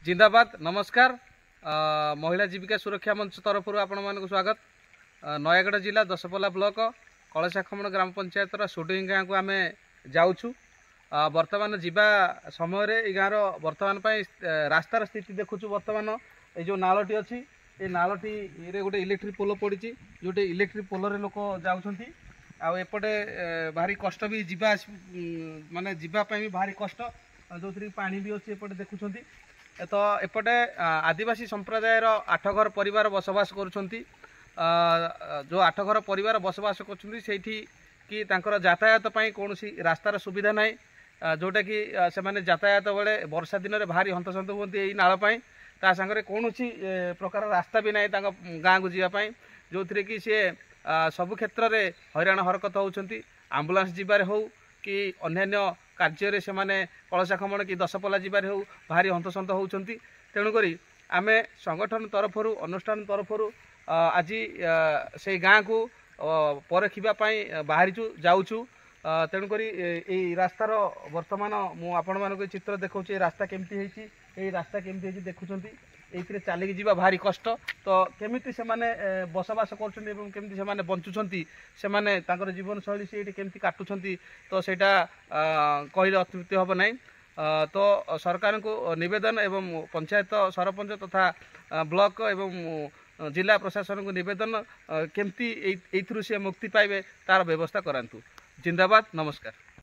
ଜିନ୍ଦାବାଦ। ନମସ୍କାର। ମହିଳା ଜୀବିକା ସୁରକ୍ଷା ମଞ୍ଚ ତରଫରୁ ଆପଣମାନଙ୍କୁ ସ୍ୱାଗତ। ନୟାଗଡ଼ ଜିଲ୍ଲା ଦଶପଲ୍ଲା ବ୍ଲକ କଳସାଖମଣ ଗ୍ରାମ ପଞ୍ଚାୟତର ସୁଡିଙ୍ଗ ଗାଁକୁ ଆମେ ଯାଉଛୁ। ବର୍ତ୍ତମାନ ଯିବା ସମୟରେ ଏଇ ଗାଁର ବର୍ତ୍ତମାନ ପାଇଁ ରାସ୍ତାର ସ୍ଥିତି ଦେଖୁଛୁ। ବର୍ତ୍ତମାନ ଏଇ ଯେଉଁ ନାଳଟି ଅଛି, ଏ ନାଳଟିରେ ଗୋଟେ ଇଲେକ୍ଟ୍ରିକ୍ ପୋଲ ପଡ଼ିଛି, ଯେଉଁଠି ଇଲେକ୍ଟ୍ରିକ୍ ପୋଲରେ ଲୋକ ଯାଉଛନ୍ତି। ଆଉ ଏପଟେ ଭାରି କଷ୍ଟ ବି ଯିବା, ମାନେ ଯିବା ପାଇଁ ବି ଭାରି କଷ୍ଟ, ଯେଉଁଥିରେ କି ପାଣି ବି ଅଛି ଏପଟେ ଦେଖୁଛନ୍ତି ତ। ଏପଟେ ଆଦିବାସୀ ସମ୍ପ୍ରଦାୟର 8 ଘର ପରିବାର ବସବାସ କରୁଛନ୍ତି। ଯେଉଁ 8 ଘର ପରିବାର ବସବାସ କରୁଛନ୍ତି, ସେଇଠି କି ତାଙ୍କର ଯାତାୟାତ ପାଇଁ କୌଣସି ରାସ୍ତାର ସୁବିଧା ନାହିଁ, ଯେଉଁଟାକି ସେମାନେ ଯାତାୟାତ ବେଳେ ବର୍ଷା ଦିନରେ ଭାରି ହନ୍ତସନ୍ତ ହୁଅନ୍ତି ଏଇ ନାଳ ପାଇଁ। ତା ସାଙ୍ଗରେ କୌଣସି ପ୍ରକାର ରାସ୍ତା ବି ନାହିଁ ତାଙ୍କ ଗାଁକୁ ଯିବା ପାଇଁ, ଯେଉଁଥିରେ କି ସିଏ ସବୁ କ୍ଷେତ୍ରରେ ହଇରାଣ ହରକତ ହେଉଛନ୍ତି। ଆମ୍ବୁଲାନ୍ସ ଯିବାରେ ହେଉ କି ଅନ୍ୟାନ୍ୟ କାର୍ଯ୍ୟରେ ସେମାନେ କଳସାଖମଣ କି ଦଶପଲ୍ଲା ଯିବାରେ ହେଉ ଭାରି ହନ୍ତସନ୍ତ ହେଉଛନ୍ତି। ତେଣୁକରି ଆମେ ସଂଗଠନ ତରଫରୁ, ଅନୁଷ୍ଠାନ ତରଫରୁ ଆଜି ସେଇ ଗାଁକୁ ପରଖିବା ପାଇଁ ବାହାରିଛୁ, ଯାଉଛୁ। ତେଣୁକରି ଏଇ ରାସ୍ତାର ବର୍ତ୍ତମାନ ମୁଁ ଆପଣମାନଙ୍କୁ ଏ ଚିତ୍ର ଦେଖାଉଛି, ଏ ରାସ୍ତା କେମିତି ହେଇଛି, ଏଇ ରାସ୍ତା କେମିତି ହେଇଛି ଦେଖୁଛନ୍ତି। ଏଇଥିରେ ଚାଲିକି ଯିବା ଭାରି କଷ୍ଟ। ତ କେମିତି ସେମାନେ ବସବାସ କରୁଛନ୍ତି ଏବଂ କେମିତି ସେମାନେ ବଞ୍ଚୁଛନ୍ତି, ସେମାନେ ତାଙ୍କର ଜୀବନଶୈଳୀ ସେଇଠି କେମିତି କାଟୁଛନ୍ତି, ତ ସେଇଟା କହିଲେ ଅତ୍ୟୁକ୍ତି ହେବ ନାହିଁ। ତ ସରକାରଙ୍କୁ ନିବେଦନ ଏବଂ ପଞ୍ଚାୟତ ସରପଞ୍ଚ ତଥା ବ୍ଲକ ଏବଂ ଜିଲ୍ଲା ପ୍ରଶାସନକୁ ନିବେଦନ, କେମିତି ଏଇଥିରୁ ସେ ମୁକ୍ତି ପାଇବେ ତାର ବ୍ୟବସ୍ଥା କରାନ୍ତୁ। ଜିନ୍ଦାବାଦ, ନମସ୍କାର।